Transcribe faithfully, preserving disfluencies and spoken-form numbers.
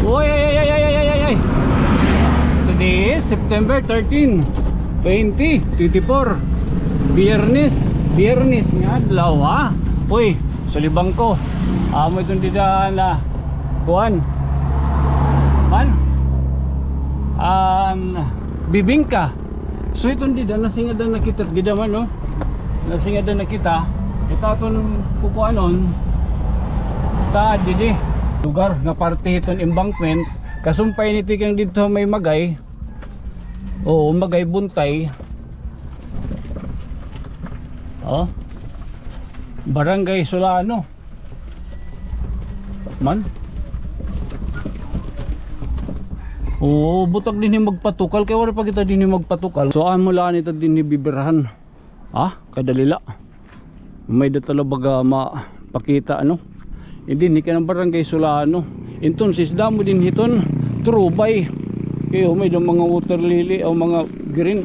Oy, ay, ay, ay, ay, ay, ay, ay. Today is September thirteen, twenty twenty-four. Biyernes, Biyernes nga adlaw, ha. Uy, sulibang ko. Amo iton dida na kuan. Man. An bibingka. So iton dida, nasingadan na kita dida man, no? Nasingadan na kita. Ita aton kukuanon. Ta didi. Lugar nga parte hiton embankment. Kasumpay ni tikang didto may Magay. Oo, Magay Buntay. Oh. Barangay Solano. Man. Oo, butag dinhi magpatukal kay wala pa kita dinhi magpatukal. So amo la anita dinhi bibirahan. Ah, kadali la. May da talaga mapakita, ano? Dinhi kay an Barangay Solano. Entonces damo dinhi ton trubay. Kay may da mga water lily o mga green.